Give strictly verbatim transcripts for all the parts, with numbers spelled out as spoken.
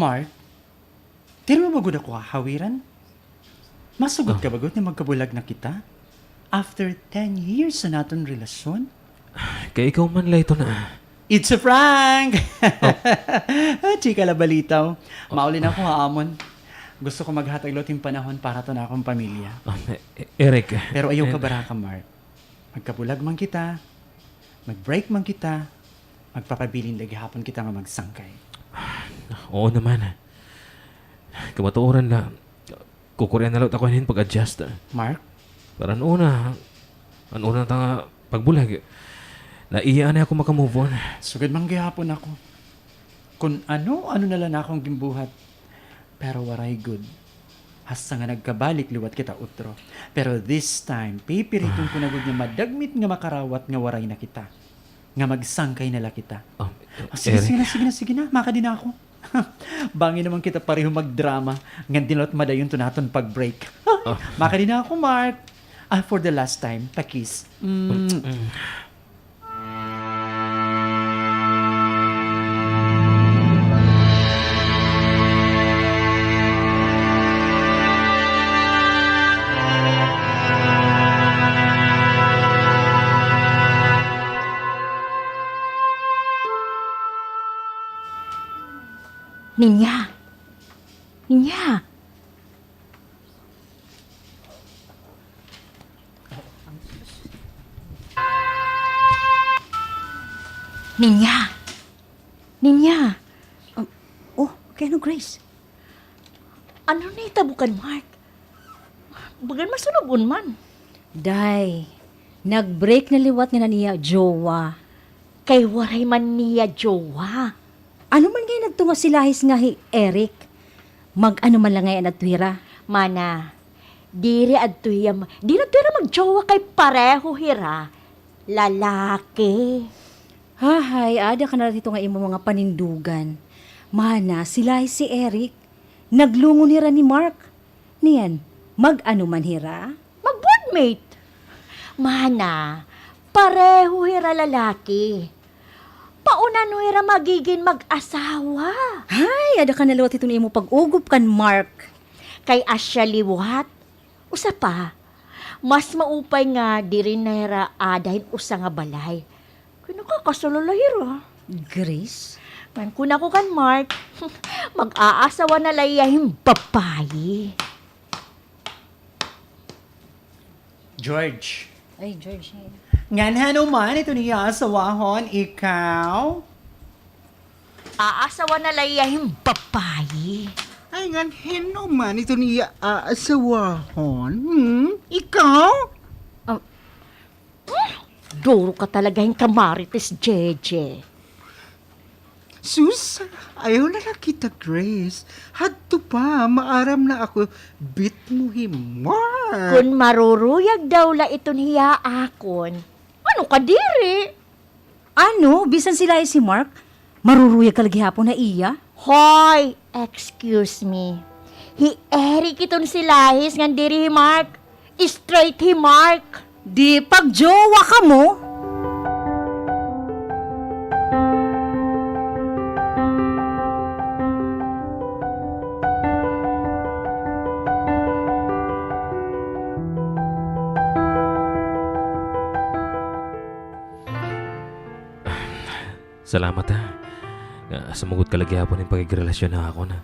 Mark, diri mo ba gud ako hahawiran? Masugod ka ba gud nga magkabulag na kita? After ten years sa naton relasyon? Kay ikaw man la ito na. It's a prank! Ah, chika la balitaw. Mauli na ako ha amon. Gusto ko maghatag liwat hin panahon para to na akon pamilya. Ah, E-, Eric. Pero ayaw kabaraka, Mark. Magkabulag man kita, mag-break man kita, magpapabilin la gihapon kita nga magsangkay. Oo naman. Kamatuoran la, kukurian na liwat ako hin pag-adjust. Mark? Para an una, an una ta nga pagbulag. Naiya anay ako maka-move on. Sugad man gihapon ako. Kon ano-ano na la an akon ginbuhat. Pero waray gud. Hasta nga nagkabalik liwat kita utro. Pero this time, pipiriton ko na gud nga madagmit nga makarawat nga waray na kita. Nga magsangkay na la kita. Ah, sige, Eric. Sige na, sige na, sige na. Makadi na ako. Bangin naman kita pareho magdrama. Ngan dinlat madayon to naton pag-break. Makadi na ako, Mark. Ah, for the last time, pa-kiss. Mm. Ninya! Ninya! Ninya! Ninya! Um, oh, kay ano, Grace? Ano nahitabo kan Mark? Bagan masunog-on man. Day, nag-break na liwat ngan an iya jowa. Kay waray man niya jowa. Ano man ngay-an adto nga silahis nga hi Eric? Mag-ano man la ngay-an adto hira? Mana, diri adto hiya ma-, diri adto hira magjowa kay pareho hira lalaki. Hahay, aada ka na la hito nga imo mga panindugan. Mana, silahis hi Eric. Naglungon hira ni Mark. Niyan, mag-ano man hira? Mag-boardmate. Mana, pareho hira lalaki. Paunano hira magigin mag-asawa? Hay, aada ka na liwat hiton imo pag-ugop kan Mark. Kay asya liwat. Usa pa, mas maupay nga diri na hira aada hin usa nga balay. Kay nakakasala la hira. Grace? Ngan kun ako kan Mark, mag-aasawa na la hiya hin babaye. George. Ay, George, eh. Ngan hin-o man iton iya aasawahon, ikaw? Aasawa na la hiya hin babaye. Ay, ngan hin-o man iton iya aasawahon, hmm? Ikaw? Ah, hmm? Duro ka talaga hin kamarites, Jeje. Sus, ayaw na la kita, Grace. Hadto pa, maaram na ako, bit mo hi Mark. Kun maruruyag daw la iton hiya akon, ano ka diri? Ano, bisan silahis hi Mark, maruruyag ka la gihapon ha iya? Hoy, excuse me. Hi Eric iton silahis ngan diri hi Mark. Straight hi Mark. Di pagjowa kamo? Salamat, ha, nga sumugod ka la gihapon hin pakigrelasyon ha akon, ha.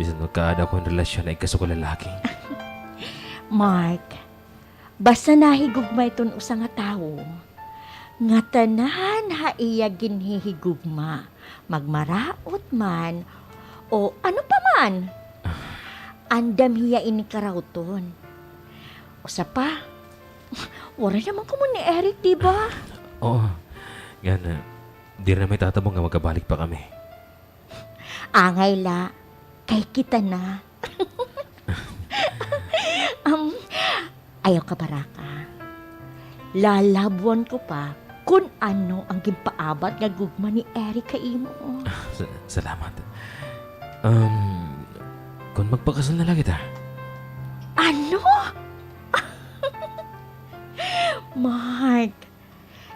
Bisan magkaada ako hin relasyon ha igkasukol lalaki. Mark, basta nahigugma iton usa nga tawo, ngatanan ha iya ginhihigugma, magmaraot man, o ano pa man, andam hiya ini karawton. Usa pa, waray naman kamo ni Eric, di ba? Oo. Ngan, ah, diri na mahitabo nga magkabalik pa kami. Angay la, kay kita na. Um, ayaw kabaraka. Lalabwan ko pa kun ano an ginpaabat nga gugma ni Eric ha imo. Sa-, salamat. Um, kun magpakasal na la kita. Ano? Mark,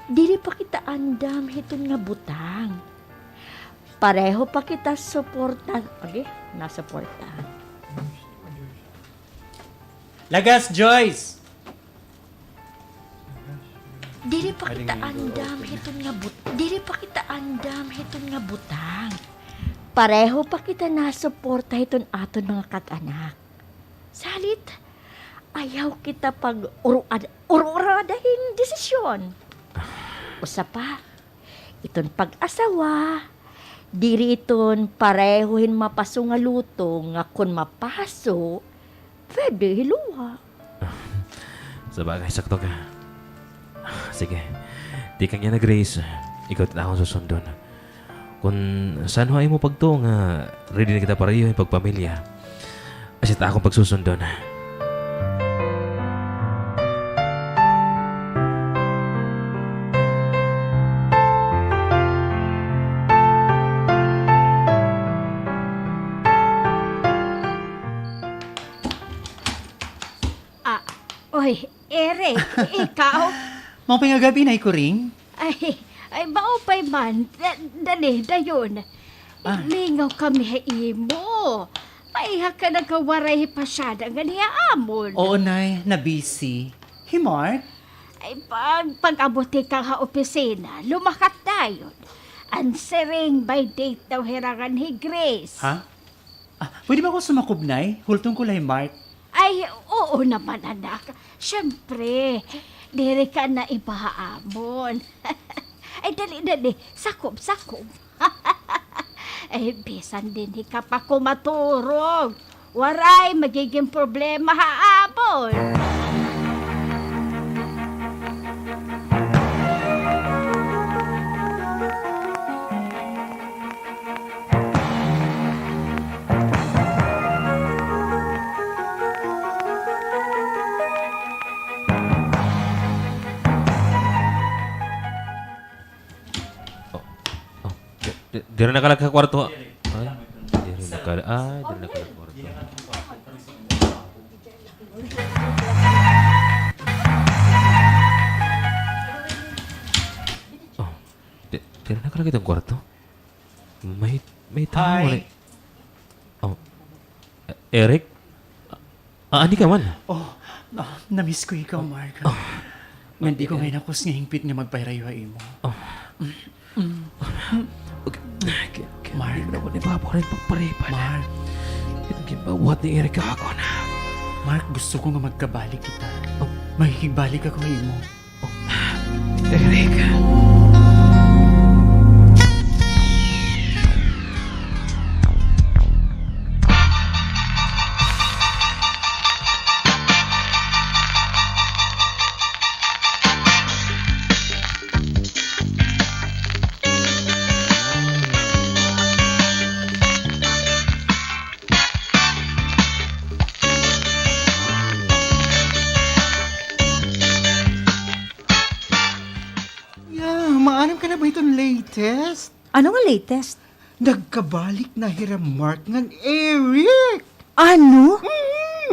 diri pa kita andam hiton nga butang. Pareho pa kita suporta. Agi, nasuporta. Lagas, Joyce! Diri pa kita andam hiton nga but-, diri pa kita andam hiton nga butang. Pareho pa kita nasuporta hiton aton mga kag-anak. Salit, ayaw kita pag-uruad-, ur-urada hin desisyon. Usa pa, iton pag-asawa, diri iton pareho hin mapaso nga luto nga kon mapaso, pwede hiluha. Sabagay, sakto ka. Sige. Tikang yana, Grace, ikaw it akon susundon. Kon san-o ha imo pagtuo nga ready na kita pareho hin pagpamilya, asya it akon pagsusundon. Ah, oy, Eric, ikaw? Maupay nga gab-i, Nay Kuring. Ay, ay, maupay man. Da-, dali, dayon. Ah. Naglingaw kami ha imo. Maiha ka nagkawaray hi pasyada ngan hi Amon. Oo, Nay, na-busy. Hi Mark? Ay, pag, pag-abot hika ha opisina, lumakat dayon. Answering by date daw hira ngan hi Grace. Ha? Ah, pwede ba ako sumakob, Nay? Hulton ko la hi Mark. Ay, oo naman, anak. Siyempre, diri ka na iba ha amon. Ay, dali, dali. Sakob, sakob. Ay, bisan dinhi ka pa kumaturog, waray magigin problema ha amon. Oh, oh, di-, di-, diri na ka la ha kwarto. Ay, diri na ka la, ay, diri na ka la ha kwarto. Oh, di-, diri na ka la ha kwarto. May, may tawo. Hi. Oh, Eric? Ah, adi ka man. Oh, ah, na-miss ko ikaw, Mark. Oh. Ngan di ko ngay-an nakos nga hingpit nga magpahirayo ha imo. Oh. Mm. Okay. Okay, okay. Mark. Di man ako nagbabaw hin pagpariban. Mark. Iton ginpabuhat ni Eric ha akon. Mark, gusto ko nga magkabalik kita. Oh. Makikigbalik ako ha imo. Oh. Eric. Ya, maaram ka na ba hiton latest? Ano nga latest? Nagkabalik na hira Mark ngan Eric. Ano?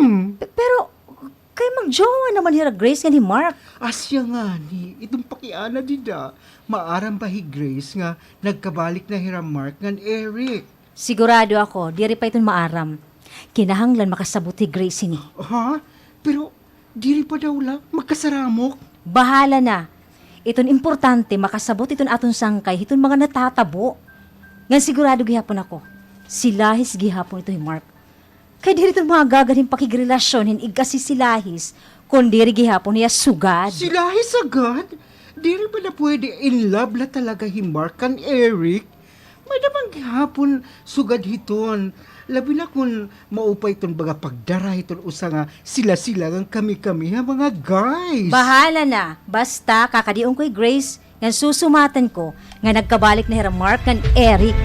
Mm. Pe-, pero, kay magjowa naman hira Grace ngan hi Mark. Asya ngani, iton pakiana dida, maaram ba hi Grace nga nagkabalik na hira Mark ngan Eric? Sigurado ako, diri pa iton maaram. Kinahanglan makasabot hi Grace hini. Ha? Pero diri pa daw la magkasaramok? Bahala na. Iton importante, makasabot iton aton sangkay hiton mga natatabo. Ngan sigurado gihapon ako, silahis gihapon ito hi Mark. Kay diri iton mahagagan hin pakigrelasyon hin igkasi silahis, kon diri gihapon hiya sugad. Silahis agad? Diri ba na pwede in love la talaga hi Mark kan Eric? May-ada man gihapon sugad hiton. Labi na kon maupay iton baga pagdara hiton usa nga sila-sila ngan kami-kami ha mga guys. Bahala na. Basta, kakadion ko hi Grace, ngan susumatan ko nga nagkabalik na hira Mark ngan Eric.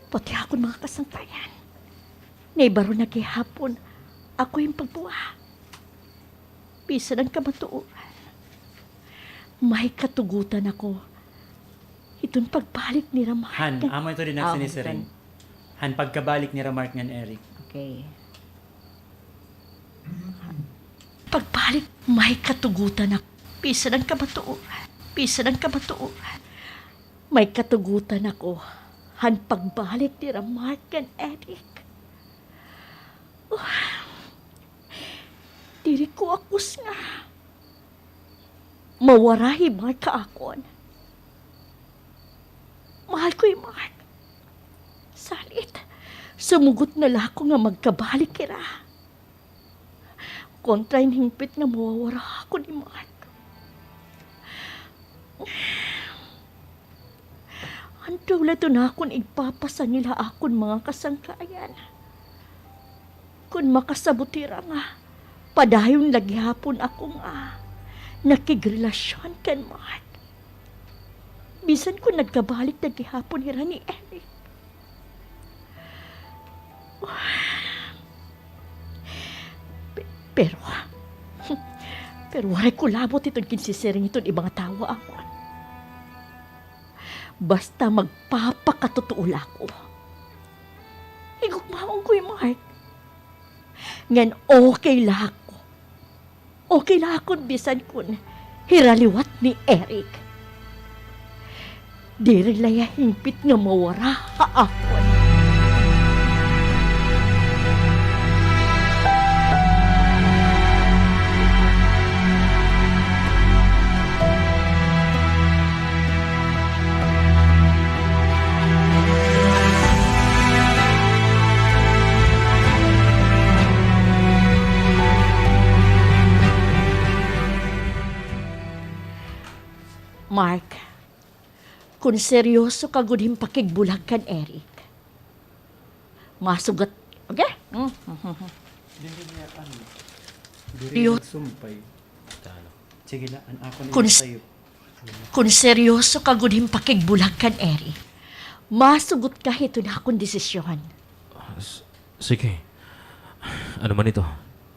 Pati akon mga kasangkayan, naibaro na gihapon ako hin pagbuha. Bisan an kamatuoran, May katugotan ako hiton pagbalik nira Mark. Han, amo ito dinaksa ni Siring. Han pagkabalik nira Mark ngan Eric. Okay. Pagbalik, may katugotan ako. Bisan an kamatuoran, bisan an kamatuoran. May katugotan ako han pagbalik nira Mark ngan Eric. Diri ko akos nga mawara hi Mark ha akon. Mahal ko hi Mark. Salit, sumugot na la ako nga magkabalik hira. Kontra hin hingpit nga mawawara ako ni Mark. Andaw la ito nakon igpapasangil ha akon mga kasangkayan. Kon makasabot hira nga padayon la gihapon ako nga nakigrelasyon kan Mark, bisan kon nagkabalik na gihapon hira ni Eric. Pe-, pero, pero waray ko labot hiton ginsisiring hiton iba nga tawo ha akon. Basta magpapakatotoo la ako. Higugmaon ko hi Mark. Ngan okay la ako. Okay la ako bisan kon hira liwat ni Eric. Diri la hiya hingpit nga mawara ha akon. Mark, kon seryoso ka gud hin pakigbulag kan Eric, masugat, okay? Mm, mm, mm, mm. Diri niya, ano, diri niya sumpay. Sige na, an ako na. Kon seryoso ka gud hin pakigbulag kan Eric, masugot ka hiton akon desisyon. Ah, s-, sige. Ano man ito?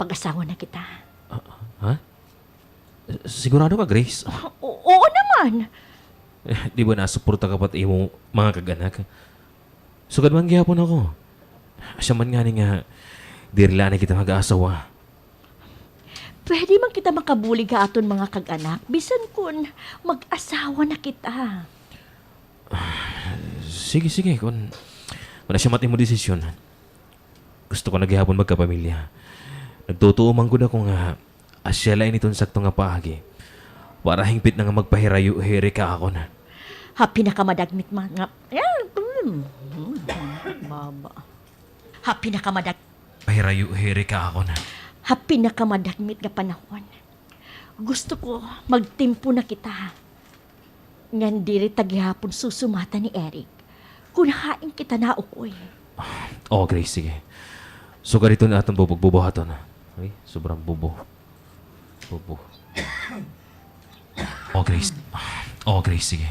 Pag-asawa na kita. Ah, ha? Sigurado ka, Grace? O-, oo naman. Eh, di ba nasuporta ka pa it imo mga kag-anak? Sugad man gihapon ako. Asya man ngani nga diri la anay kita mag-aasawa. Pwede man kita makabulig ha aton mga kag-anak, bisan kon mag-asawa na kita. Sige, sige, kon, kon asya man it imo desisyon. Gusto ko na gihapon magkapamilya. Nagtutuo man gud ako nga asya la ini iton sakto nga paagi para hingpit na nga magpahirayo hi Eric ha akon. Ha pinakamadagmit ma-, nga, eh, mm, baba. Ha pinakamadagmit. Pahirayo hi Eric ha akon. Ha pinakamadagmit nga panahon, gusto ko magtimpo na kita. Ngan diri ta gihapon susumatan ni Eric kon hain kita naukoy. O, Grace, sige. Sugad hiton aton pagbubuhaton. Ay, sobrang bubo. Bubo. O, Grace. O, Grace, sige.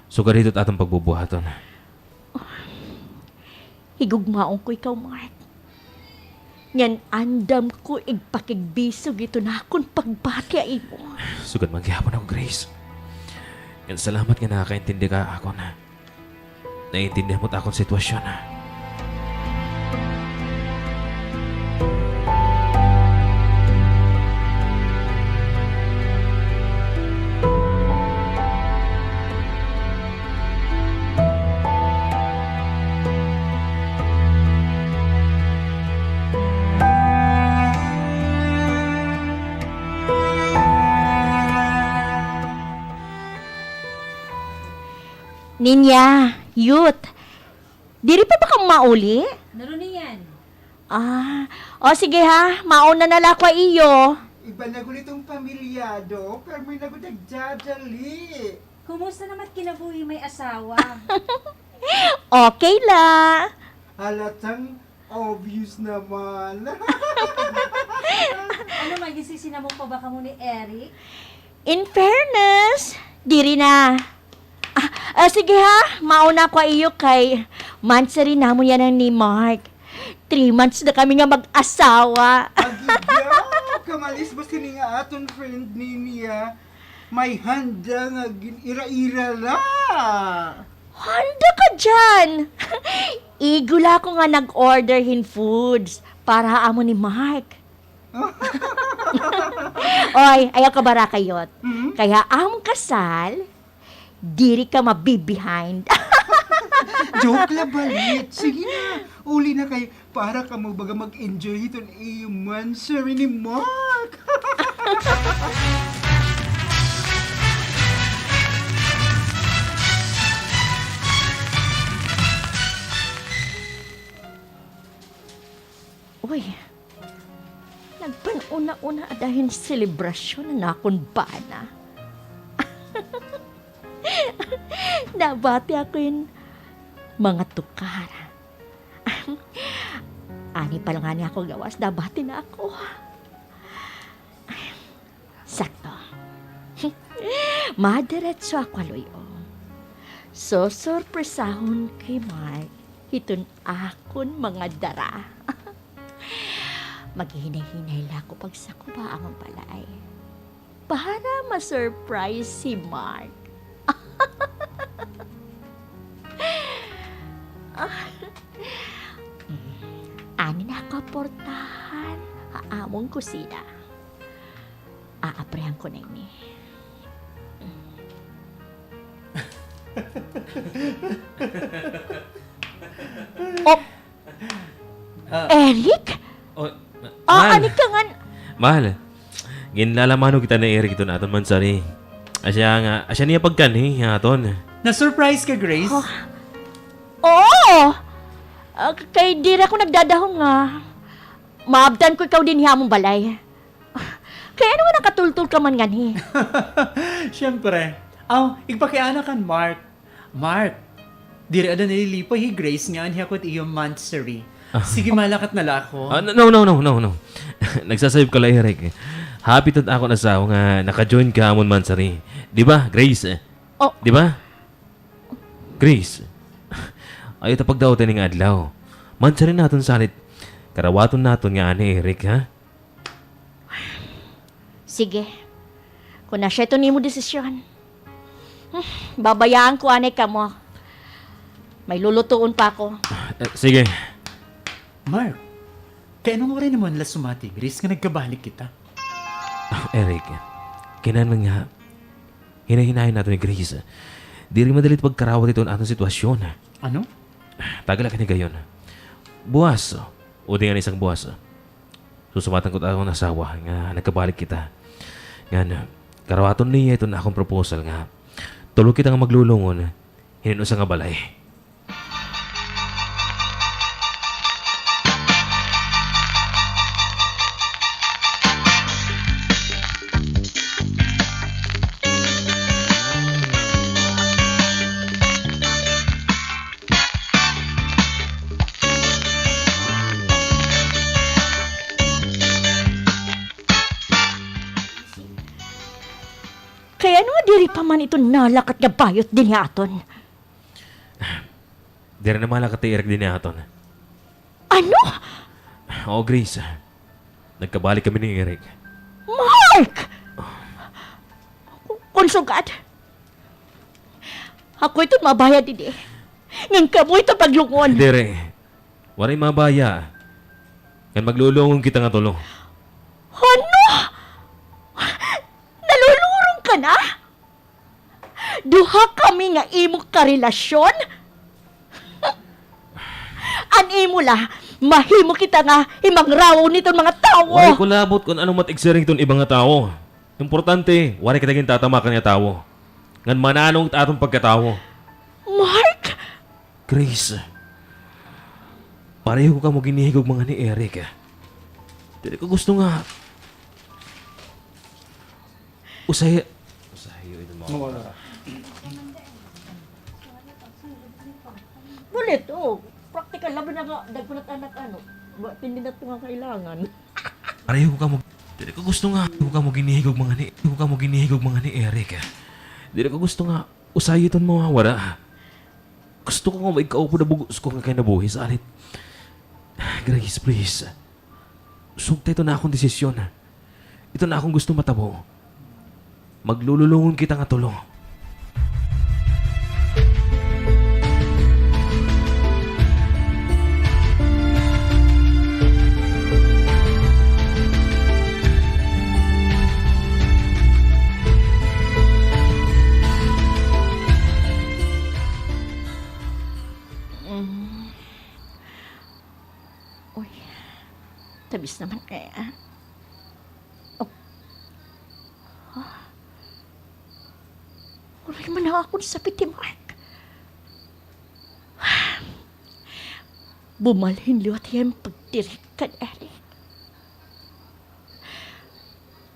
Sugad hiton aton pagbubuhaton. Higugmaon ko ikaw, Mark. Ngan andam ko igpakigbisog iton akon pagbati ha imo. Sugad man gihapon ako, Grace. Ngan salamat nga nakakaintindi ka ha akon. Naiintindihan mo it akon sitwasyon. Ninya, Youth, diri pa ba kamo mauli? Naruni yan. Ah, o sige ha, mauna na la ako ha iyo. Iba na gud iton pamilyado, pero may na gud nagdadali. Kumusta naman kinabuhi may asawa? Okay la. Halatang obvious naman. Ano, magsisinamo pa ba kamo ni Eric? In fairness, diri na. Ah, ah, sige ha, mauna ako ha iyo kay monthsary namon yana ni Mark. Three months na kami nga mag-asawa. Agigya, kamalis bas kani nga aton friend Ninya. May handa nga gin-ira-ira la. Handa ka dyan! Igo la ako nga nag-order hin foods para ha amo ni Mark. Oy, ayaw kabarakayot. Hmm? Kay ha amon kasal, diri ka mabi-behind. Joke la, balit. Sige na, uli na kay para kamo baga mag-enjoy hiton iyo monthsary ni Mark. Uy, nagpan-una-una ada hin selebrasyon an akon bana. Nabati ako hin mga tukar. Ani pa la ngani ako gawas, nabati na ako. Sakto. Madiretso ako ha luy-o. Susurpresahon ko hi Mark hiton akon mga dara. Maghihinay-hinay la ako pagsakob ha amon balay para ma-surprise hi Mark. Ani na ako ha portahan ha amon kusina. Aabrihan ko na ini. Oh! Ah. Eric? Oh, ma-, ah, mahal. Ani ka ngan? Mahal. Ginlalaman-o kita ni Eric hiton aton monthsary. Asya nga, asya niya pagkanhi ha aton. Na-surprise ka, Grace? Oh. Oo! Ah, k-, kay diri ako nagdadahom nga maabtan ko ikaw dinhi ha amon balay. Kay ano nga nakatultol ka man nganhi? Siyempre. Aw, igpakiana kan Mark. Mark, diri ada nalilipay hi Grace nga anhi ako hit iyo monthsary. Ah. Sige, malakat na la ako. Ah, no, no, no, no, no. Nagsasayop ka la, Eric. Happy ito an akon asawa nga naka-join ka ha amon monthsary. Di ba, Grace? Oh. Di ba? Grace, ayaw ta pagdaot ini nga adlaw. Monthsary naton salit. Karawaton naton nga anhi, Eric, ha? Sige. Kon asya iton imo desisyon, babayaan ko anay kamo. May lulutoon pa ako. Eh, sige. Mark, kay ano nga waray naman la sumati hi Grace nga nagkabalik kita? Ah, Eric, kinahanglan nga hinay-hinayon naton hi Grace. Diri madali it pagkarawat hiton aton sitwasyon. Ano? Tagal la kan higayon. Buwas, o di nga isang buwas, susumatan ko it akon asawa nga nagkabalik kita. Ngan, karawaton niya iton akon proposal nga tulo kita nga maglulungon hinin usa nga balay. Kay ano nga diri pa man ito nalakat nga bayot dinhi ha aton? Diri na malakat hi Eric dinhi ha aton. Ano? Oo, Grace. Nagkabalik kami ni Eric. Mark! Kon sugad, ako iton mabaya didi. Ngan kamo iton paglungon. Diri. Waray mabaya. Ngan maglulungon kita nga tulo. Ano? Nalulurong ka na? Duha kami nga imo karelasyon? An imo la, mahimo kita nga himangraw niton mga tawo. Waray ko labot kon ano mat-igsiring hiton iba nga tawo. Importante, waray kita gintatamaan nga tawo. Ngan mananong it aton pagkatawo. Mark! Grace, pareho ko kamo ginhihigugma ngan ni Eric. Diri ko gusto nga Usay-, usayo ito mga mawala. Bulit, oh. Practical, labi na nga, dagko na it anak, ano. Wa, tindi na ito nga kailangan. Pareho ko kamo, diri ko gusto nga, ko kamo ginhihigugma ngan ni, ko kamo ginhihigugma ngan ni Eric. Diri ko gusto nga, usayo iton mawawara. Gusto ko nga maigkaupod ha bug-os ko nga kinabuhi, salit. Grace, please. Sugta iton akon desisyon. Iton akon gusto matabo. Maglululungon kita nga tulo. Mm. Uy, tabis naman kaya. Oh. Ah. Waray man ha akon sapit hi Mark. Bumalhin liwat hiya hin pagdiri kan Eric.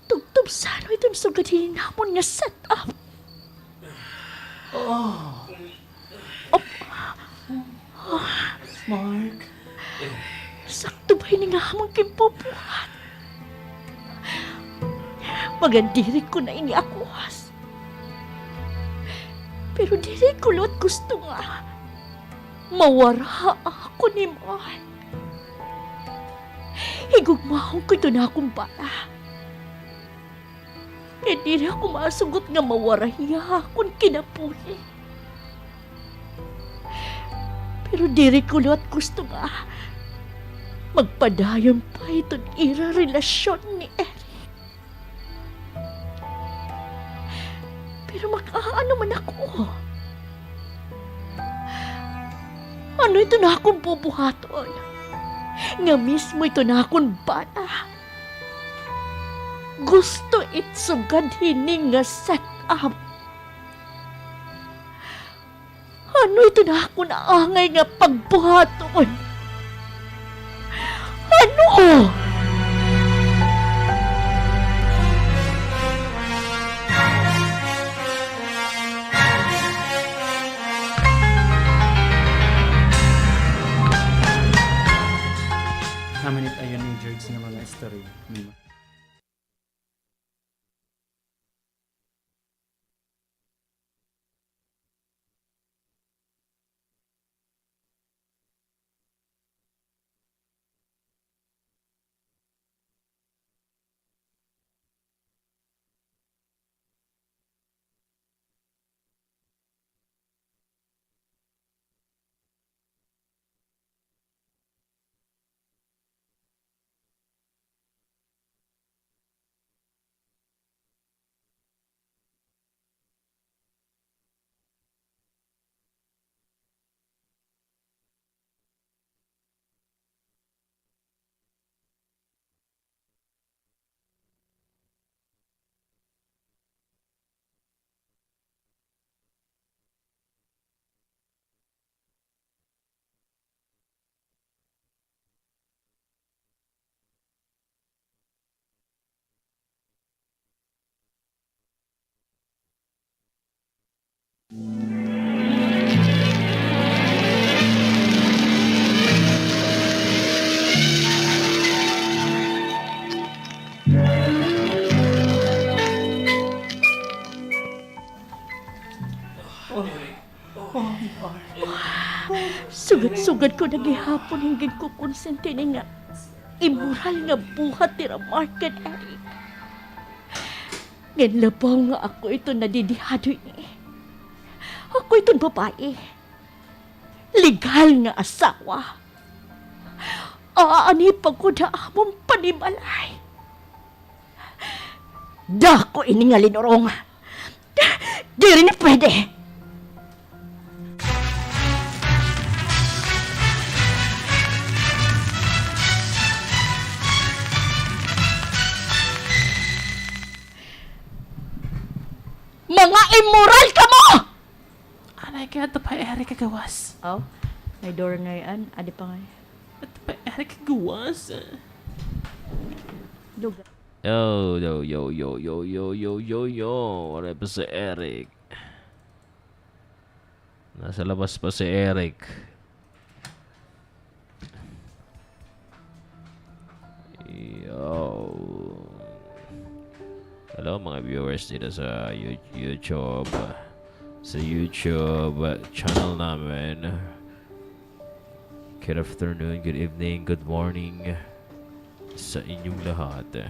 Tubtob sa ano iton sugad hini namon nga set-up? Oh. Op. Mark. Sakto ba ini nga amon ginbubuhat? Magandiri ko na ini ha kuwas. Pero diri ko liwat gusto nga mawara ako ni Mark. Higugmahon ko iton akon bana. Kay diri ako masugot nga mawara hiya ha akon kinabuhi. Pero diri ko liwat gusto nga magpadayon pa iton ira relasyon ni Eric. Pero makaano man ako? Ano iton akon bubuhaton? Nga mismo iton akon bana gusto it sugad hini nga set-up. Ano iton akon angay nga pagbuhaton? Ano? Namanit ayon ni George nga mga istorya. Sugad-sugad ko na gihapon hin ginkukonsente ini nga immoral nga buhat nira Mark kan Eric. Ngan labaw nga ako iton nadidihado ini. Ako iton babaye. Legal nga asawa. Aanhi pa gud ha amon panimalay. Dako ini nga linurong. Diri ini pwede. Mga immoral kamo! Anay kay adto pa Eric ha gawas. Aw, may door ngay-an. Adi pa ngay-an. Adto pa Eric ha gawas. Lugar. Yo, yo, yo, yo, yo, yo, yo, yo, yo. Waray pa si Eric. Nasa labas pa si Eric. Yo. Hello, mga viewers dito sa You-, YouTube. Sa YouTube channel namin. Good afternoon, good evening, good morning sa inyong lahat.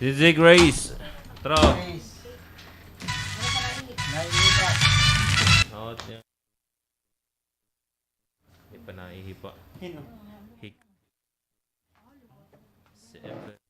D J Grace. Tro. Grace. Naiihi pa. Oh, tiyan. Di pa naiihi pa. Hino? Hik-, si Ever.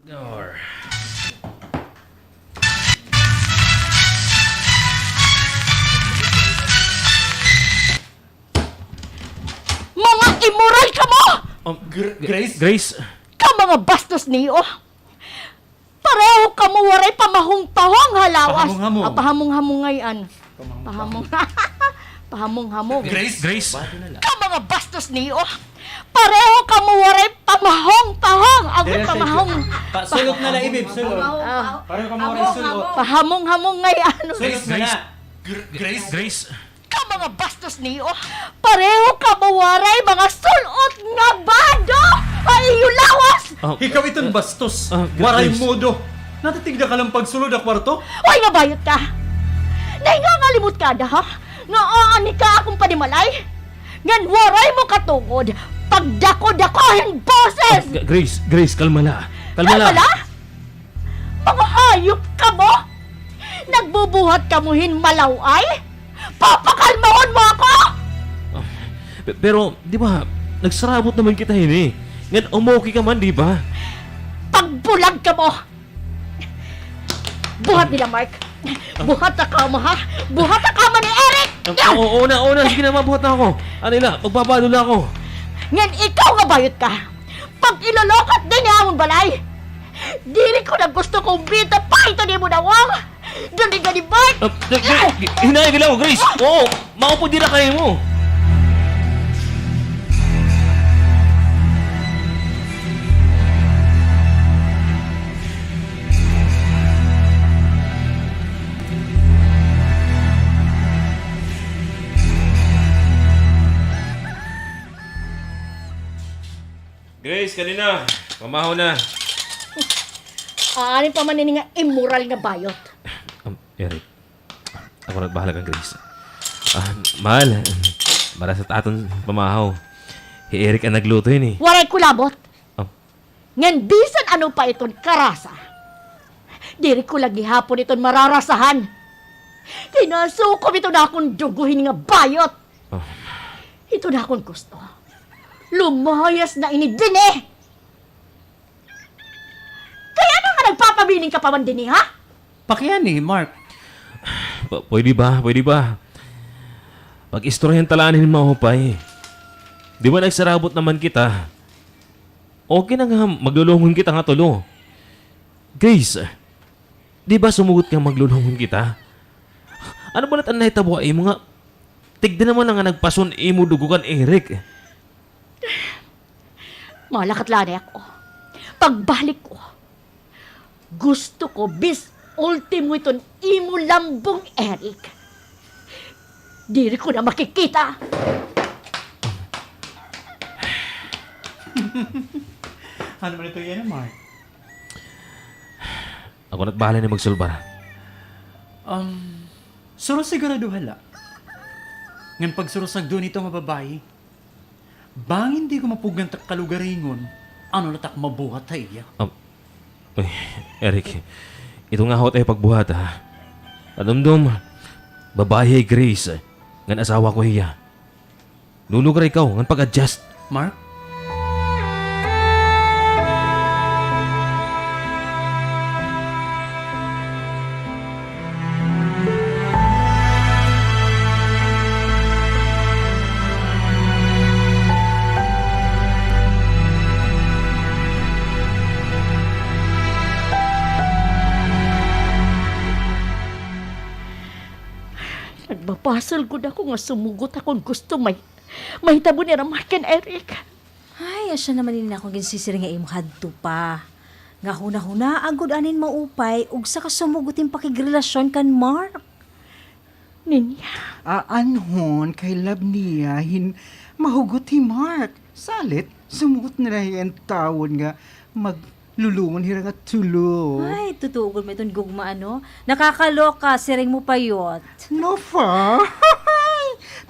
Door. Mga imoral kamo! Um, Gr-, Grace? Grace? Ka mga bastos niyo! Pareho kamo waray pamahong-pahong ha lawas. Pahamong-hamong. Ah, pahamong-hamong ngay-an. Pahamong. Pahamong-, pahamong-hamong. Grace? Grace? Ka mga bastos niyo. Pareho kamo waray pamahong-pahong. Agod pamahong. Sulot na la, ibib, sulot. Ah. Pareho kamo waray sulot. Pahamong-hamong ngay-an. Sulot na la. Grace? Grace? Grace? Ka mga bastos niyo. Pareho kamo waray mga sul-ot nga bado ha iyo lawas. Ah, ikaw iton bastos. Ah, Grace. Waray modo. Natatigda ka lang pagsulod ha kwarto? Oy, nga bayot ka. Nahingangalimot ka ada, ha? Nga aani ka akon panimalay? Ngan waray mo katungod pagdako-dako hin boses. Ah, G-, Grace, Grace, kalma la. Kalma la. Kalma la? Mga hayop kamo! Nagbubuhat kamo hin malaw-ay? Papakalmahon mo ako! Ah, pe-, pero, di ba, nagsarabot naman kita hini. Ngan umokay ka man, di ba? Pagbulag kamo! Buhat nila, Mark. Buhat na kamo, ha? Buhat na kamo ni Eric! Ah, oo, oo na, oo na. Sige na, mabuhat na ako. Ano nila, magbabado na ako. Ngan ikaw nga bayot ka. Pag-ilolokot dinhi ha amon balay. Diri ko na gusto kumbida pa ito nimo nawong. Dali gani, Bart! Ah, d-, d-, hinay ka lang, Grace! Oo! Maupod dira ka nimo! Grace, kadi na. Pamahaw na. Aanin pa man ini nga immoral nga bayot. Um, Eric, ako na bahala kan Grace. Ah, mahal, marasa it aton pamahaw. Hi Eric an nagluto hini. Waray ko labot. Oh. Ngan bisan ano pa iton karasa, diri ko la gihapon iton mararasahan. Kay nasukob iton akon dugo hini nga bayot. Oh. Iton akon gusto. Lumayas na ini dinhi. Kay ano nga nagpapabilin ka pa man dinhi, ha? Pakiani, Mark. P-, pwede ba? Pwede ba? Pag-istoryahan ta la anay hin maupay. Di ba nagsarabot naman kita? Okay na nga maglulunghon kita nga tulo. Grace, di ba sumugot ka maglulunghon kita? Ano ba la it an nahitabo ha imo nga tigda naman la nga nagpason imo dugo kan Eric? Malakat la anay ako. Pagbalik ko, gusto ko bis ultimo iton imo lambong, Eric. Diri ko na makikita. Ano man ito yana, Mark? Ako na't bahala ni magsulbar. Um, suro sigurado hala. Ngan pagsurusag duon ito nga babayi. Bangin di ko mapugngan tak kalugaringon, ano la tak mabuhat ha iya? Um, uy, Eric, ito nga hot ay pagbuhat, ha? Kadumdom, babayi hi Grace, ngan asawa ko hiya. Lulugar ikaw, ngan pag-adjust. Mark? Nagbabasol gud ako nga sumugot ha kon gusto may mahitabo nira Mark ngan Eric. Ay, asya naman ini akon ginsisiring nga imo hadto pa. Nga hunahunaa gud anin maupay ugsa ka sumugot hin pakigrelasyon kan Mark. Ninya. Aanhon kay love niya hin mahugot hi Mark. Salit, sumugot na la hiya hin tawon nga maglulungon hira nga tulo. Ay, tutuo gud man iton gugma, ano? Nakakaloka, siring mo pa yot. No, pa?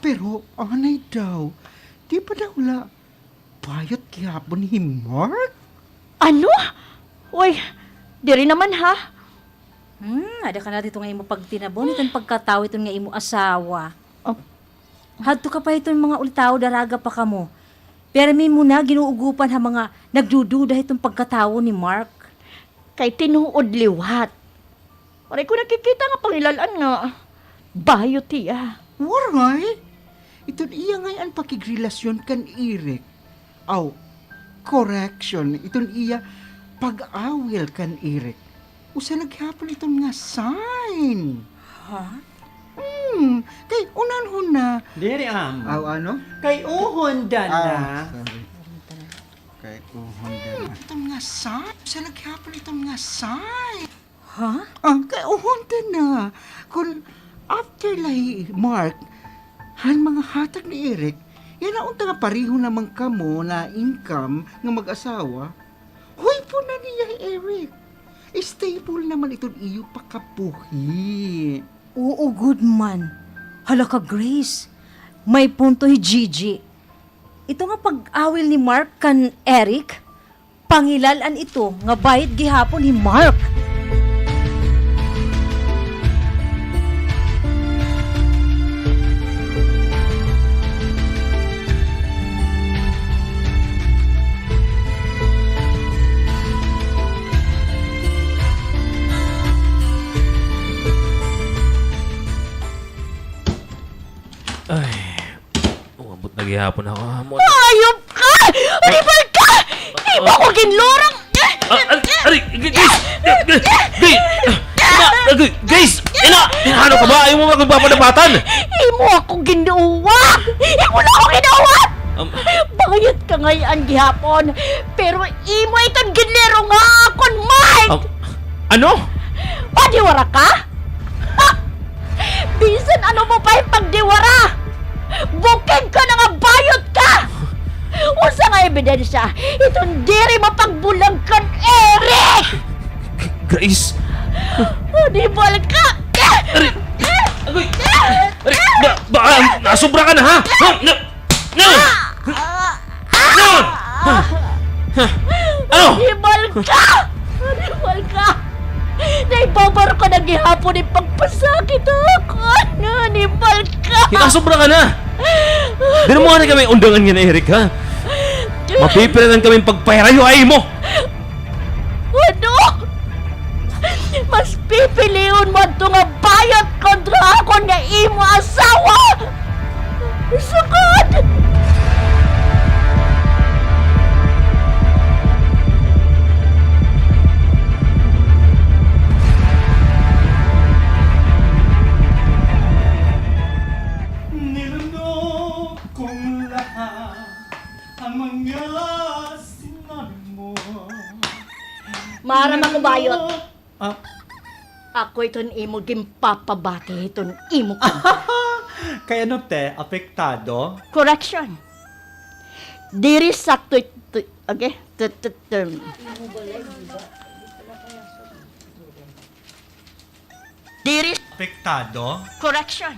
Pero, anay daw, di pa daw la bayot gihapon hi Mark? Ano? Uy, diri naman, ha? Hmm, ada ka na dito nga imo pagtinabon, iton pagkatawo iton nga imo asawa. Oh. Hadto ka pa hiton mga ulitawo, daraga pa kamo. Pirmi mo na, ginuugopan ha mga nagdududa hiton pagkatawo ni Mark. Kay tinuod liwat. Waray ko nakikita nga pangilal-an nga bayot hiya. Waray. Iton iya ngay-an pakigrelasyon kan Eric. Aw, correction, iton iya pag-awil kan Eric. Usa la gihapon iton nga sign. Ha? Hmm, kay unanhon na. Diri, am. Aw, ano? Kay uhon da na. Ah, sorry. Kay uhon da na. Hmm, iton nga sign. Usa la gihapon iton nga sign. Ha? Ah, kay uhon da na. Kon after la hi Mark, han mga hatag ni Eric, yana unta nga pareho naman kamo na income nga mag-asawa, huypon na niya hi Eric. Stable naman iton iyo pakabuhi. Oo, gud man. Hala ka, Grace. May punto hi Gigi. Ito nga pag-awil ni Mark kan Eric, pangilal-an ito nga bayot gihapon hi Mark. Ay. Umabot na gihapon ako, ha, mo. Hayop ka! Animal ka! Imo ako ginlurong! Ah, ah, aray, g-, guys! G-, g-, guys! Ina, ah, g-, guys! Ina! Ano ka ba? Ayaw mo ba akong papadapatan? Imo ako ginuwag! Imo na ako ginuwag! Um, Bayot ka ngay-an gihapon, pero imo iton ginlirong ha akon, Mark! Um, ano? Padiwara ka? Ha! Bisan ano mo pa ipagdiwara! Bukid ka na nga bayot ka! Unsa nga ebidensya iton diri mo pagbulag kan Eric? G-, Grace! Animal ka! Aray! Agoy! Aray! Ba, ba, ah, nasobra ka na, ha? Ha? Na, na! Na! Ano? Animal ka! Animal ka! Naibabar ka na gihapon hin pagpasakit ha akon! Animal ka! Kinasobra ka na! Diri mo ngani kami undangan nga ni Eric, ha? Mapipilitan kami pagpahirayo ha imo! Ano? Mas pipilion mo adto nga bayot kontra akon nga imo asawa? Sukad! Nilunok kong lahat ang mga sinabi mo. Maaram ako, bayot. Ah. Ako iton imo ginpapabati hiton imo kanta. Kay ano, te? Apektado? Correction. Diri sakto it-, tu-, okay? Tu-, tu-, tu-, diri apektado? Correction.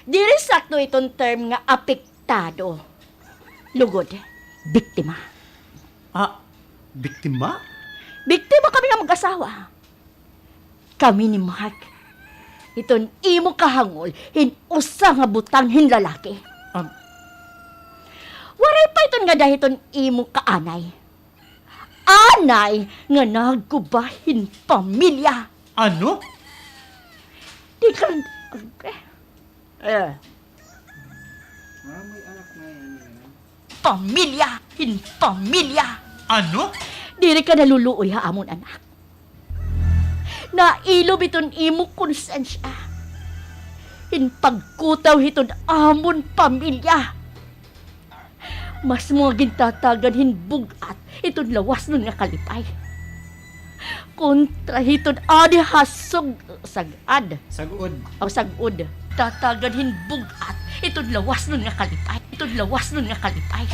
Diri sakto iton term nga apektado. Lugod, biktima. Ah, biktima? Biktima kami nga mag-asawa. Kami ni Mark, iton imo kahangol hin usa nga butang hin lalaki. Ah. Waray pa iton ngada hiton imo kaanay. Anay nga nagkuba hin pamilya. Ano? Di ka, eh. Pamilya hin pamilya. Ano? Diri ka naluluoy ha amon anak. Nailob iton imo konsensya hin pagkutaw hiton amon pamilya. Mas mga gintatagan hin bug-at iton lawasnon nga kalipay. Kontra hiton adi ha sug-, sag-ad. Sag-od. O, sag-od. Tatagan hin bug-at iton lawasnon nga kalipay. Iton lawasnon nga kalipay.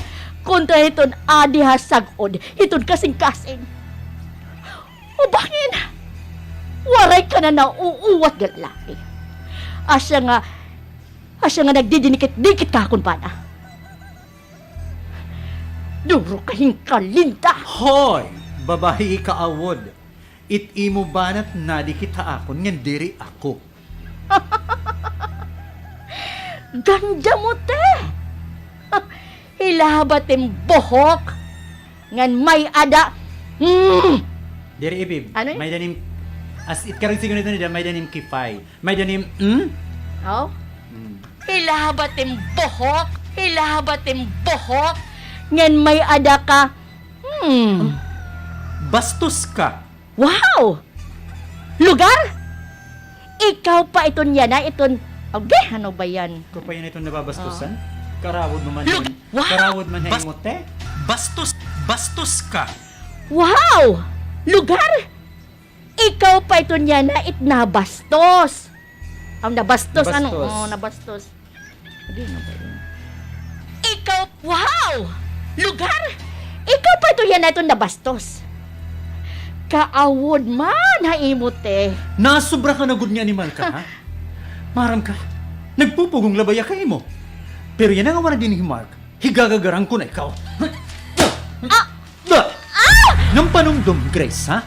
Kontra hiton adi ha sag-od, hiton kasingkasing. O bangin, waray ka na nauuwat nga lalaki. Asya nga, asya nga nagdidinikit-dikit ka ha akon bana. Duro ka hin kalinda. Hoy! Babayi ka awod. It imo bana it nadikit ha akon ngan diri ako. Ganda mo, te! Hilahabat im buhok ngan may-ada, hmm! Diri, ibib. Ano yun? May-ada nim, as it karuyag siguro nito nida, may-ada nim kipay. May-ada nim, hmm? Oh? Hmm. Hilahabat im buhok, hilahabat im buhok, ngan may-ada ka, hmm. Bastos ka. Wow! Lugar? Ikaw pa iton yana, iton, okay, ano ba yan? Ikaw pa yana iton nababastusan? Oh. Karawod mo man. Lug-, ha-, wow! Karawod man ha imo, te? Bastos, bastos ka. Wow! Lugar? Ikaw pa iton yana it nabastos. Aw, nabastos, ano? Nabastos. Oh, nabastos. Adi nga ba yun? Ikaw, wow! Lugar? Ikaw pa iton yana iton nabastos. Kaawod man ha imo, te. Nasobra ka na gud nga animal ka, ha? Maaram ka, nagpupugong la baya ka ha imo. Pero yana nga waray dinhi hi Mark, higagagaran ko na ikaw. Ah! Ah! Ngan panumdom, Grace, ha?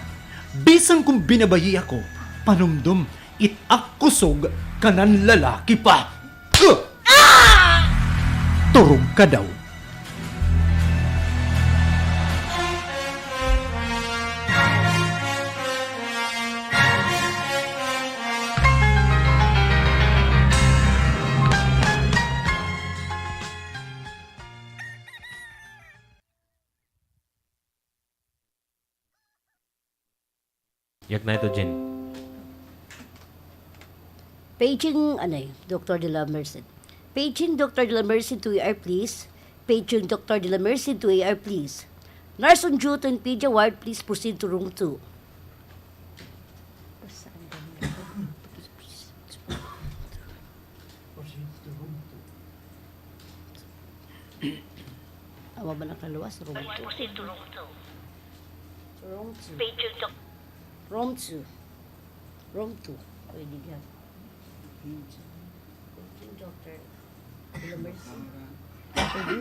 Bisan kon binabayi ako, panumdom, it ak kusog kanan lalaki pa. Ah! Turog ka daw. Yak na ito, Jen. Paging, ano eh, Doctor De La Merced. Paging Doctor De La Merced to E R, please. Paging Doctor De La Merced to E R, please. Nurse on duty in Pedia Ward, please proceed to room two. Awa ba nakaluwas? Room two. Room two. Room two. Room two. Pwede dyan. Doctor. Pwede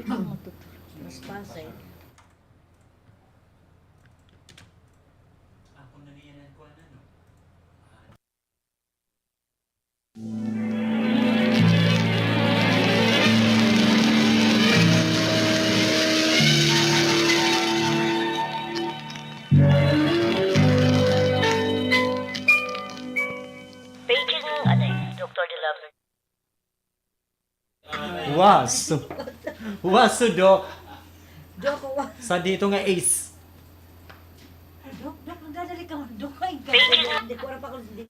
ka matutulog. Mas pasay. Paging, ano eh, Doctor De La Merced. Waso. Waso, Doc. Doc, wa- Sa dito nga ace. Doc, Doc, nagdadali ka, Doc. Ay, hindi ko alam pa kung hindi.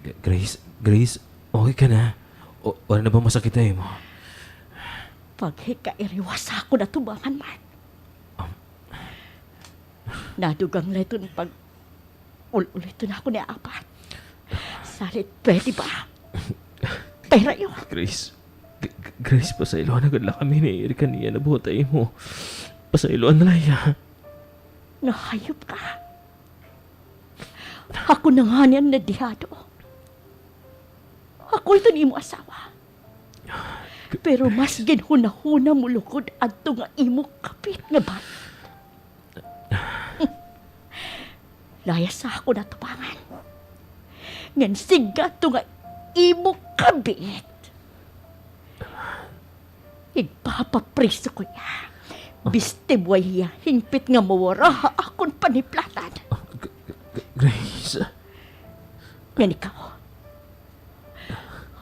G-, Grace, Grace, okay ka na? O, wala na ba masakit ha imo? Paghikairiwas ha akon atubangan, Mark. Um. Nadugang la iton pag-ul-ul iton akon niabat. Salit, pwede ba? Pahirayo. Grace, G-, G-, Grace, pasayloan na gad la kami ni Eric han iya nabuhat ha imo. Pasayloan na la hiya. Nga hayop ka. Ako na ngani an nadehado. Ako iton imo asawa. Pero mas ginhunahuna mo lugod adto nga imo kabit nga bayi. Layas ha akon atubangan. Ngan sigad adto nga imo kabit. Igpapapriso ko hiya. Bisti buhay hiya, hingpit nga mawara ha akon paniplatan. Ah, G-, G-, G-, Grace. Ngan ikaw,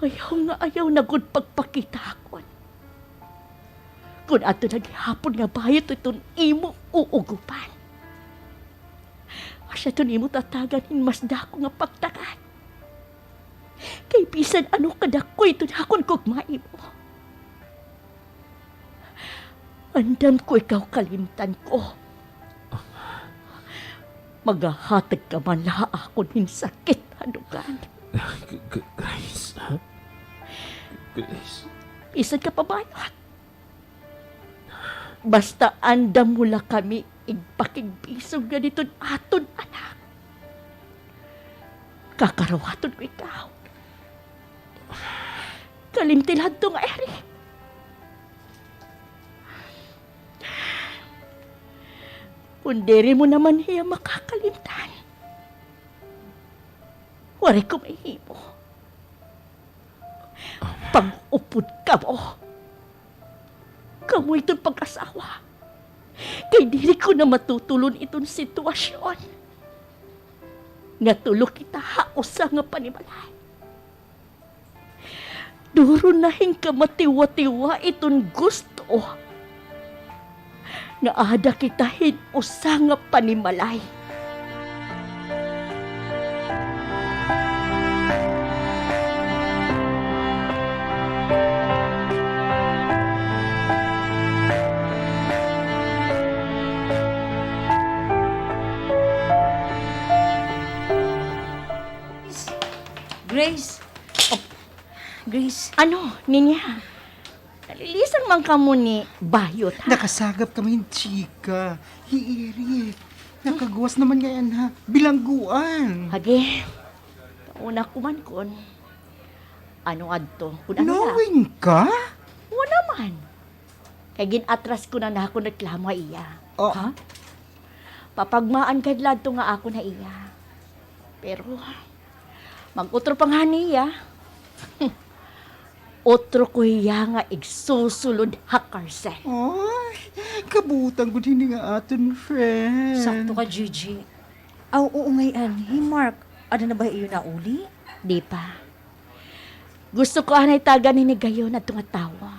ayaw nga ayaw na gud pagpakita ha akon. Kon adto na gihapon nga bayot iton imo uugopan. Asya iton imo tatagan hin mas dako nga pagtagad. Kay bisan ano kadako iton akon gugma ha imo. Andam ko ikaw kalimtan ko. Magahatag ka man la ha akon hin sakit ha dugan. G-, G-, Grace. Grace. Bisan ka pa bayot. Basta andam mo la kami igpakigbisog ngan iton aton anak. Kakaruwaton ko ikaw. Kalimti la hadto nga Eric. Kon diri mo naman hiya makakalimtan, waray ko mahimo. Pag-upod kamo. Kamo iton pag-asawa. Kay diri ko na matutulon iton sitwasyon nga tulo kita ha usa nga panimalay. Duro na hin kamatiwatiwa iton gusto nga aada kita hin usa nga panimalay. Grace. Oh. Grace. Ano, Ninya? Nalilisang man kamo ni bayot, ha? Nakasagap kami hin chika. Hi Eric. Nakagawas naman ngay-an, ha? Bilangguan. Agi. Kauna ko man kon ano adto. Kun ano la. Knowing ka? Oo naman. Kay gin-atras ko na an akon reklamo ha iya. Oh. Ha? Papagmaan gad la adto nga akon ha iya. Pero, mag-utro pa ngani hiya. Utro ko hiya nga igsusulod ha karsel. Ay, kabuotan gud hini nga aton friend. Sakto ka, Gigi. Aw, oo ngay-an. Hi Mark, ada na ba ha iyo nauli? Di pa. Gusto ko anay tagan hin higayon adto nga tawo.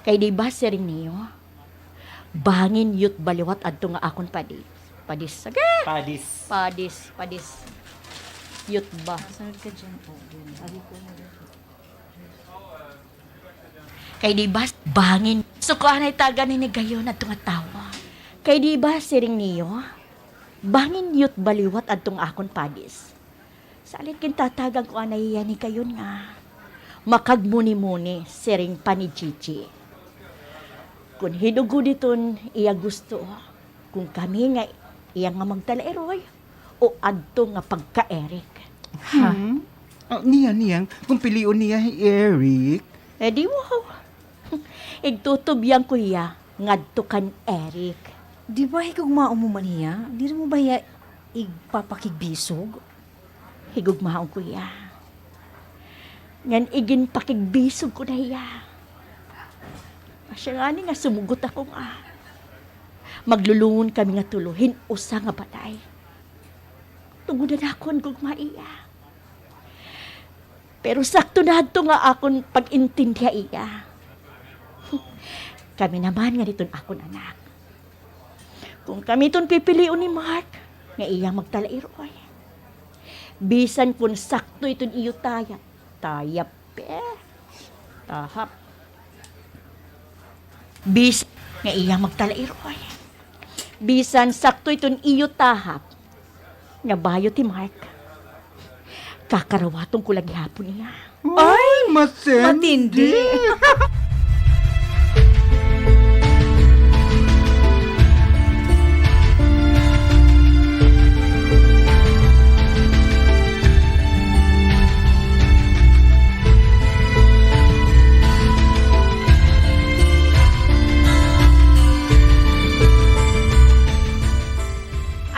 Kay di ba siring niyo, bangin yutba liwat adto nga akon padi-, padis. Agi! Padis. Padis, padis. Yutba. Masunod ka dyan, oh, dyan. Agi ko na dyan. Kay di ba, bangin, gusto ko anay tagan hin higayon adto nga tawo. Kay di ba siring niyo, bangin yutba liwat adto nga akon padis. Salit gintatagan ko anay hiya hikayon nga makagmuni-muni, siring pa ni Gigi. Kon hin-o gud iton iya gusto, kon kami nga iya nga magtalairoy o adto nga pagka-Eric. Ha? Hmm? Ah, niyan, niyan, kon pilion niya hi Eric. Eh, di wow. Igtutubian ko hiya ngadto kan Eric. Di ba higugmaon mo man hiya? Diri mo ba hiya igpapakigbisog? Higugmaon ko hiya. Ngan iginpakigbisog ko na hiya. Asya ngani nga sumugot ako nga maglulungon kami nga tulo hin usa nga balay. Tungod ha akon gugma ha iya. Pero sakto na hadto nga akon pag-intindi ha iya. Kami naman ngan iton akon anak. Kon kami iton pipilion ni Mark nga iya magtalairoy, Bisan kon sakto iton iyo tayap. Tayap, eh. Tahap. Bis nga iya magtalairoy. Bisan sakto iton iyo tahap. Nga bayot hi Mark. Kakarawaton ko la gihapon iya. Ay, matindi. Matindi.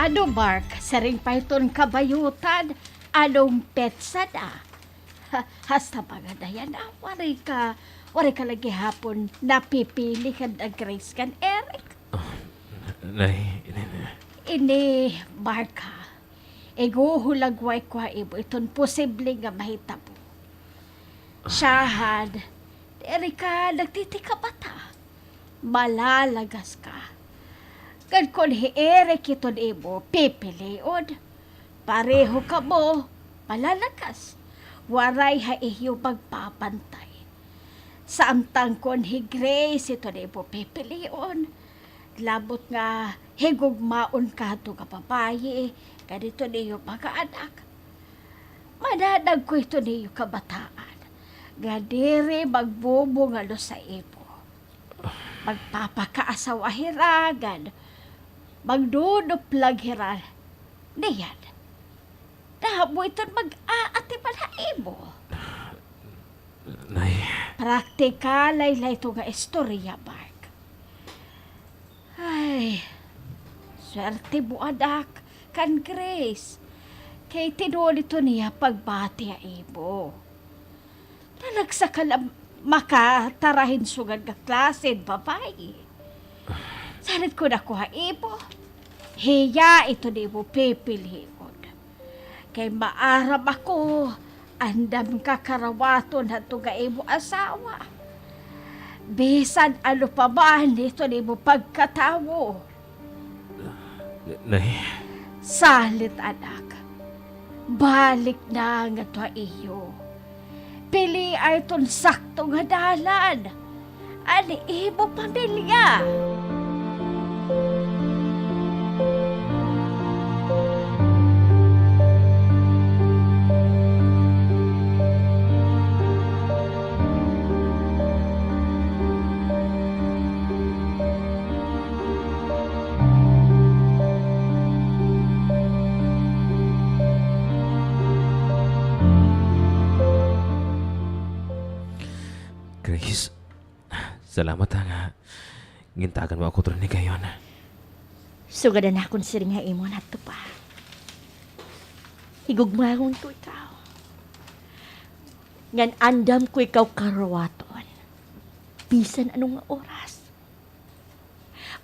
Ano, Mark, siring pa iton kabayotan, anong petsa na? Ha, hasta mga dayan, ah, waray ka, waray ka la gihapon napipili kan Grace kan Eric. Ah, nay, nay, nay. Ini, Mark, ha. Iguhulagway ko ha imo iton posible nga mahitabo. Siyahan, diri ka nagtitikabata. Malalagas ka. Ngan kon hi Eric iton imo pipilion, pareho kamo malalagas. Waray ha iyo magpapantay. Samtang kon hi Grace iton imo pipilion, labot nga higugmaon ka hadto nga babaye, ngan iton iyo mga anak. Mananagkoy iton iyo kabataan nga diri magbubungalo sa imo. Magpapakaasawa hira ngan magduduplag hira niyan. Damo iton mag-aatiman ha imo. Nay. Praktikalay la ito nga istorya, Mark. Ay, swerte mo, anak, kan Grace. Kay tinuod ito niya pagbati ha imo. Talagsa ka la makatara hin sugad nga klase hin babaye. Salit kon ako ha imo, hiya ito an imo pipilion. Kay maaram ako, andam ka karawaton hadto nga imo asawa. Bisan ano pa man ito an imo pagkatawo. Nay. Salit, anak. Balik na ngadto ha iyo. Pilia iton sakto nga dalan. An imo pamilya. Grace, salamat ha nga gintagan mo ako tron higayon. Sugad an akon siring ha imo hadto pa. Higugmaon ko ikaw. Ngan andam ko ikaw karawaton. Bisan ano nga oras.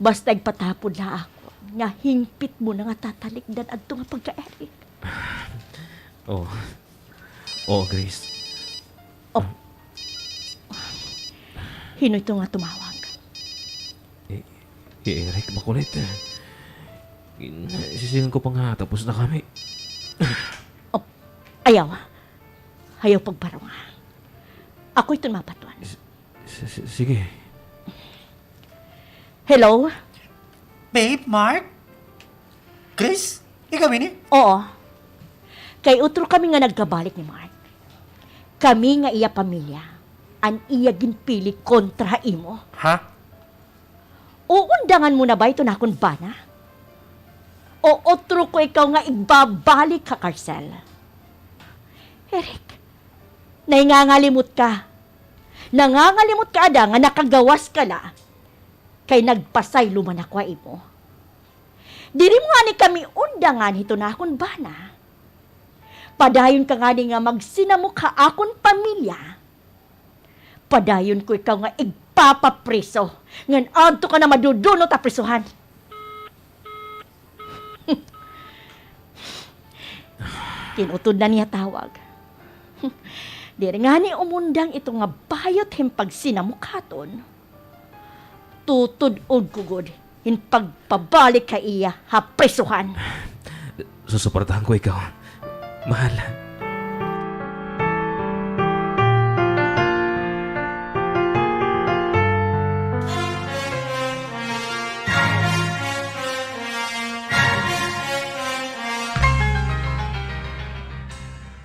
Basta igpatapod la ako nga hingpit mo na nga tatalikdan adto nga pagka-Eric. Oo. Oo, Grace. Oh. Hin-o ito nga tumawag? Eh, hi Eric, makulit. Gin-, sisingon ko pa nga tapos na kami. Oh, ayaw. Ayaw pagbarunga. Ako iton mapatuan. S-, s-, sige. Hello? Babe, Mark? Chris, ikaw ini? Oo. Kay utro kami nga nagkabalik ni Mark. Kami nga iya pamilya, an iya ginpili kontra ha imo. Ha? Uundangan mo na ba iton akon bana? O utro ko ikaw nga igbabalik ha karsel? Eric, nangangalimot ka. Nangangalimot ka ada nga nakagawas ka la. Kay nagpasaylo man ako ha imo. Diri mo ngani kami undangan hiton akon bana. Padayon ka ngani nga magsinamok ha akon pamilya. Padayon ko ikaw nga igpapapriso, ngan adto ka na madudunot ha prisohan. Kin-utod na niya tawag. Diri ngani umundang ito nga bayot hin pagsinamok ha aton. Tutud-od ko gud hin pagpabalik ha iya ha prisohan. Susuportahan ko ikaw. Mahalan.